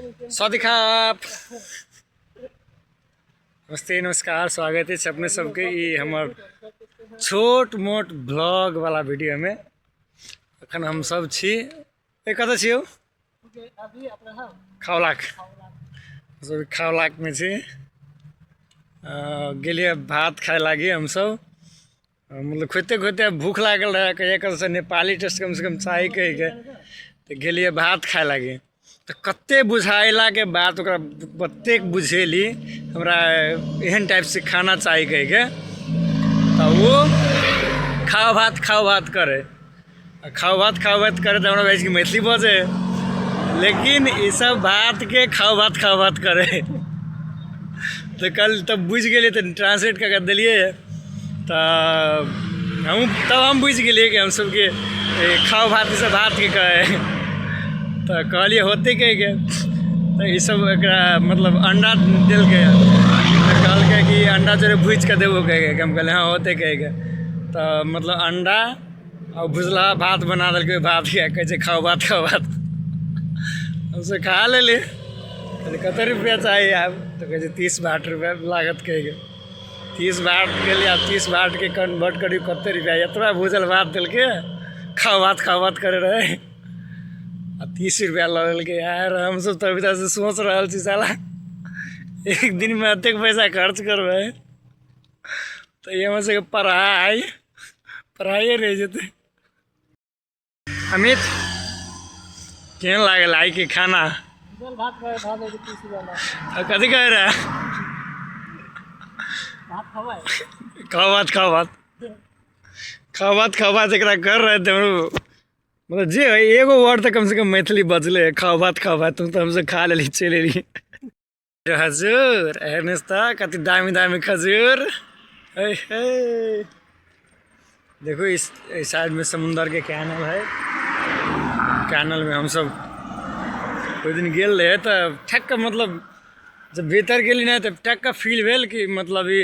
सवादी खाप। नमस्ते, नमस्कार, स्वागत अछि अपने सबके ई हमर छोट मोट ब्लॉग वाला वीडियो में। अखन हम सब छी ए कतऽ छी यौ? खावलाक। सब खावलाक में छी। गेलियै भात खाय लागी हमसब, मतलब खोजिते खोजिते भूख लागल रहै, कहिया कतऽसँ नेपाली टेस्ट कमसँ कम चाही कहिके तऽ गेलियै भात खाय लागी। तऽ कते बुझायलाके बाद ओकरा कतेक बुझेली हमरा एहन टाइपसँ खाना चाही कहिके, तऽ ओ खाओ भात खाओ भात करै, आ खाओ भात खाओ भात करै तऽ हमरा भेल कि मैथिली बजै, लेकिन ईसब भातके खाओ भात खाओ भात करै। तऽ कल तब बुझि गेलियै तऽ ट्रांसलेट कऽ कऽ देलियै, तऽ हमहूँ तब हम बुझि गेलियै कि हमसभके खाओ भात ईसब भातके कहै। तऽ कहलियै होतै कहिके, तऽ ईसब एकरा मतलब अंडा देलकै, तऽ कहलकै कि अंडा जोरे भुजिके देबो कहिके। हम कहलियै हँ होतै कहिके। तऽ मतलब अंडा आ भुजलहा भात बना देलकै, भातके कहै छै खाओ भात खाओ भात। हमसब खा लेलियै। कहलियै कते रुपैआ चाही आब? तऽ कहै छै 30 बाट रुपैआ लागत कहिके। 30 बाट गेलियै, आब 30 बाटके कन्वर्ट करियौ कते रुपैआ। एतबा भूजल भात देलकै, खाओ भात खाओ भात करै रहै, आ 30 रुपैआ लऽ लेलकै यार। हमसब तऽ अभी तक सोच रहल छी साला एक दिनमे एतेक पैसा खर्च करबै तऽ ई हमर सबके पढ़ाइ पढ़ाइए रहि जेतै। अमित, केहन लागल आइके खाना? कथी कहै रहे? खाओ भात खाओ भात खाओ भात खाओ भात एकरा कर रहे थे। मतलब जे है एगो वर्ड तऽ कमसँ कम मैथिली बजले, खाओ भात खाओ भात। तुम तऽ हमसब खा लेली, चलि एली। हजुर हेर्नुहोस् त कति दामी दामी खजुर। हे हे देखो इस साइड में समुंदर के कैनल है। कैनल में हम सब ओहि दिन गेल रहे तऽ ठक मतलब जब भीतर गेली ना तऽ ठक फील भेल कि मतलब ई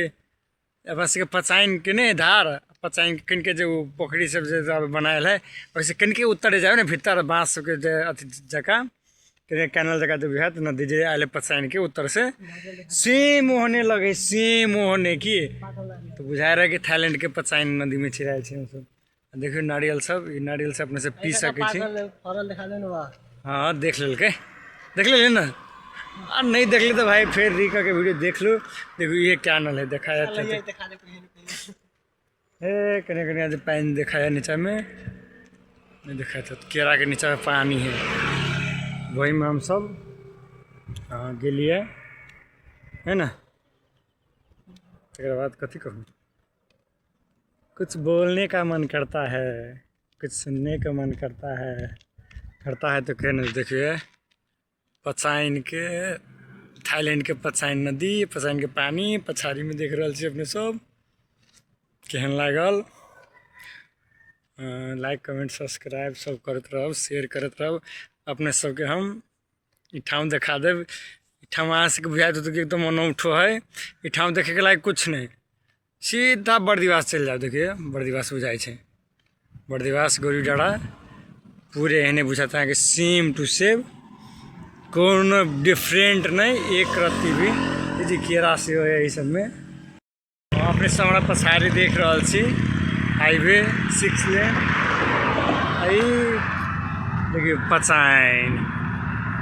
अपना सबके पचाइन के नहि धार पचाइन कनिके जे ओ पोखरि सब जे बनायल है ओहिसँ कनिके उत्तर जाउ ने भीतर बाँस सबके जे अथी जकाँ कैनल जकाँ जे बुझायत नदी जे आयल पचाइन के उत्तर से सेम ओहने लगे, सेम ओहने की तऽ बुझाय रहै कि थाईलैंड के पचाइन नदी में छिड़ायल छै हमसब। देखियौ नारियल सब, ई नारियल सब अपने सब पी सकै छी। हाँ देख लेलकै, देख लेलियै ने? आ नहीं देखली तऽ भाई फेर री के वीडियो देख लू। देखू ये कैनल है, देखा जाता है हे कने कने जे पानि देखा है नीचा में नहीं देखा था, केरा के नीचा में पानी है, वही में हम सब हाँ गेलिए है ना। तकर बाद कथी कहूँ, कुछ बोलने का मन करता है, कुछ सुनने का मन करता है, करता है तो कहने। देखिए पचाइन के थाईलैंड के पचाइन नदी, पचाइन के पानी पछाड़ी में देख रहल छी अपने सब। केहन लागल लाइक कमेंट सब्सक्राइब सब करैत रहब, शेयर करैत रहब। अपने सबके हम ई ठाम देखा देब। ई ठाम अहाँ सबके बुझाइत होतै कि एकदम अनौठो है, ई ठाम देखेके लायक कुछ नहीं, सीधा बर्दिवास चलि जाउ। देखिए बर्दिवास बुझाइ छै, बर्दिवास गौरीडाँडा पूरे एहने बुझात अहाँके सेम टू सेम, कोनो डिफरेंट नहि एक रत्ती भी। ई जे केरा सेहो है एहि सबमे। अपने सब हमरा पछाड़ी देख रहल छी हाईवे 6 लेन। ई देखियौ पचाइन,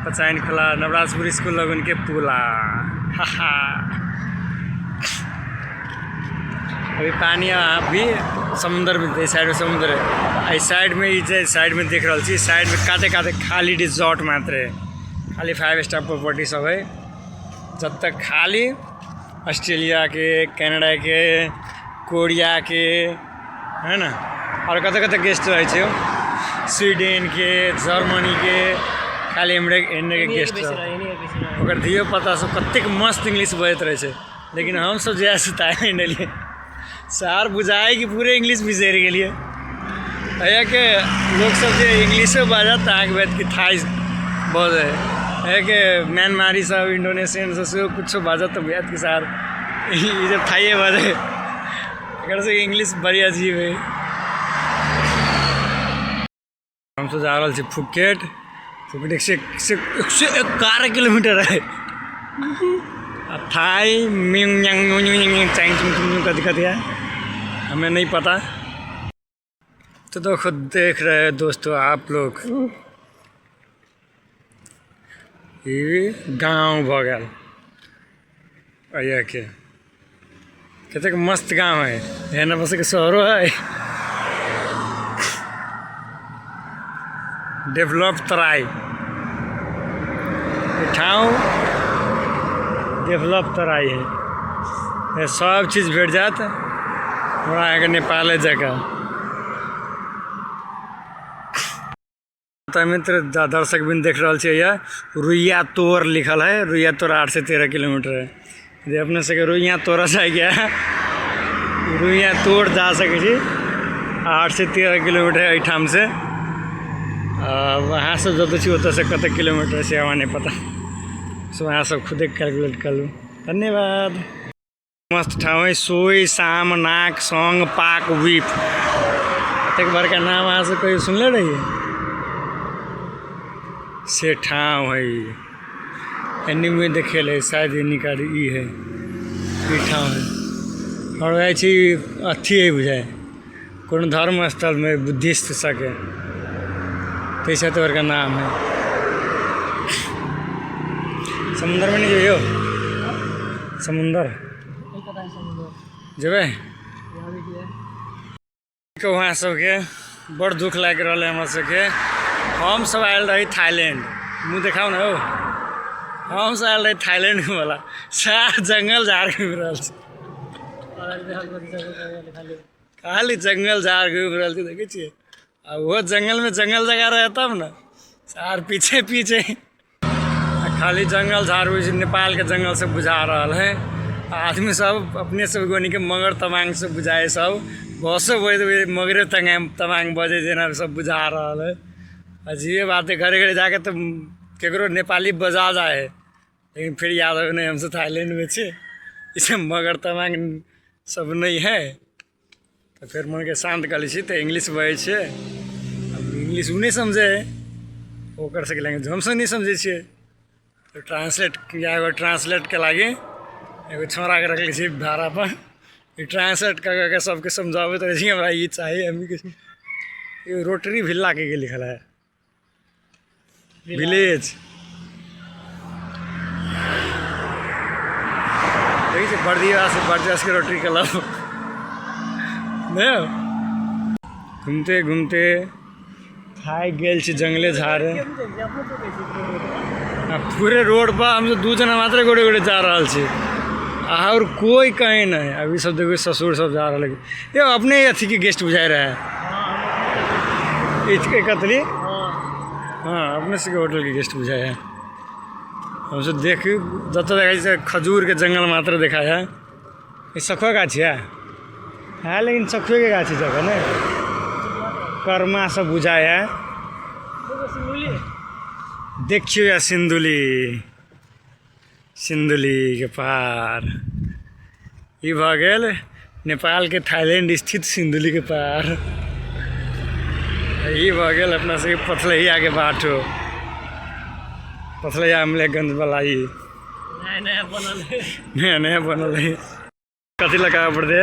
पचाइन खोला नवराजपुर स्कूल लगन के पुला। हा हा अभी पानी अभी समुद्र में, एहि साइड में समुद्र है, एहि साइड में ई जे साइड में देख रहल छी साइड में काते काते खाली रिजॉर्ट मात्र है, खाली 5 स्टार प्रॉपर्टी सब है। जब तक खाली ऑस्ट्रेलिया के, कनाडा के, कोरिया के है ना, और कतऽ कतऽ गेस्ट रहै छै, स्वीडन के, जर्मनी के, खाली एम्हरे एन्ने के गेस्ट रहत। ओकर धियो पुता सब कतेक मस्त इंग्लिश बजैत रहै छै, लेकिन हमसब जहियासँ थाईलैंड एलियै सार बुझाइ कि पूरे इंग्लिश बिसरि गेलियै। एहिके लोकसब जे इंग्लिशो बाजत तऽ अहाँके बुझायत कि थाई बजै। एहिके म्यांमारी सब, इंडोनेशियन सब सेहो कुछो बाजत तऽ बुझायत कि सार ई सब थाइए बाजै। एकर सबके इंग्लिश बड़ी अजीब है। हमसब जा रहल छी फुकेट, फुकेट 111 किलोमीटर है। आ थाई म्यूंग यांग म्यूंग यांग यांग चांग चुंग चुंग कथी कथी है हमें नहीं पता। तो तो खुद देख रहे हैं दोस्तों आप लोग, ई गांव भ गेल के कतेक मस्त गांव है, एहन अपन सबके शहरो है। डेवलप तराई ठाव डेवलप तराई है, ये सब चीज भेट जात हमरा अहाँके नेपाले जकाँ। तऽ मित्र दर्शक बिन देख रहल छियै, यह रुइया तोर लिखल है, रुइया तोर 8 से 13 किलोमीटर है। जे अपने सबके रुइया तोड़ा जाए गया, रुइया तोड़ जा सकै छी, 8 से 13 किलोमीटर है एहिठाम से। अहाँ सब जतऽ छी ओतऽसँ कतेक किलोमीटर से हमरा नहि पता, सो अहाँ सब खुदे कैलकुलेट कर लू। धन्यवाद। मस्त ठाव है, सोई साम नाक सोंग पाक वीप, एतेक बड़का नाम अहाँ सब कहियो सुनले रहियै? से ठाव है। एनीमे देखेल है शायद निकाल ई है, ई ठाव है। और जाइ छी अथी है बुझाइ कोनो धर्म स्थलमे बुद्धिस्ट सबके, ताहिसँ एतेक बड़का नाम है। समुन्दरमे नहि जइयौ? समुन्दर जेबै? कहू अहाँ सबके बड़ दुख लागि रहल है हमरा सबके। हम सब आयल रही थाईलैंड, मुँह देखाउ ने हौ, हम सब आयल रही थाईलैंड घूमला, सारा जंगल झाड़ घूमि रहल छी, खाली जंगल झाड़ घूमि रहल छी, देखै छियै। आ ओहो जंगलमे जंगल जगह रहे तब ने, सार पीछे पीछे खाली जंगल झाड़ होइ छै, नेपालके जंगल सब बुझा रहल है। आदमी सब अपने सब गोनी के मगर तमांग सब बुझाए, सब बसो बजै मगरे तमांग बजै जेना सब बुझा रहल है। अजीबे बात है, घरे घरे जाके तऽ केकरो नेपाली बजा जाए है, लेकिन फिर याद आबै नहि हमसब थाईलैंडमे छी, इसे मगर तमांग सब नहीं है। तऽ फेर मनके शान्त कऽ लै छी, तऽ इंग्लिश बजै छियै, अब इंग्लिश ओ नहि समझै है, ओकर सबके लैंग्वेज हमसब नहि समझै छियै, तऽ ट्रांसलेट या एगो ट्रांसलेटके लागि एगो छौड़ाके रखले छी भाड़ापर, ई ट्रांसलेट कऽ कऽ के सबके समझाबैत रहै छी हमरा ई चाही। हम ई रोटरी भिल्लाके के लिखल है विलेज, देखै छियै बर्दिवास, बर्दिवासके रोटरी क्लब। नहि घूमते घूमते थाकि गेल छी, जंगले झाड़ आ पूरे रोड पर हम दू जना मात्र गोटे गोटे जा रहल छी, और कोई कहीं नहीं। अभी सब देखो ससुर सब जा रहल है, ये अपने अथी के गेस्ट बुझाई रहे है कतली। हाँ अपने सबके होटल के गेस्ट बुझाए है। हम सब देख जतऽ देखै छी खजूर के जंगल मात्र देखा है। ई सखुआ गाछ है, है लेकिन सखुए के गाछ जगह ने कर्मा सब बुझाए है। देखियो या सिंधुली, सिंधुली के पार ई भऽ गेल नेपाल के थाईलैंड स्थित सिंधुली के पार। ई भऽ गेल अपना सबके पथलैया के बाटो, पथलैया अमलेखगंज वाला ई नया नया बनल है, नया नया बनल है। कथी लगाबऽ पड़तै?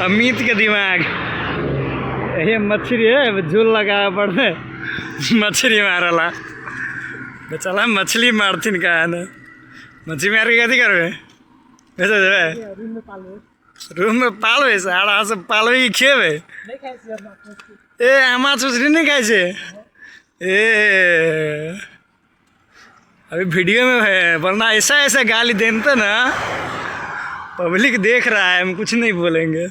अमित के दिमाग हे मछली है, झूल लगाबऽ पड़तै मछली मारला। बेचारा मछली मारथिन कहाँ ने, मछली मार के कथी करबै? बेच देबै? रूम में पालबै, रूम में पालबै। सारा अहाँ सब पालबै कि खेबै? नहि खाइ छियै माछ मछली। ए अहाँ माछ मछली नहीं खाइ छियै? ए अभी वीडियो में है, वरना ऐसा ऐसा गाली देते ना, पब्लिक देख रहा है, हम कुछ नहीं बोलेंगे।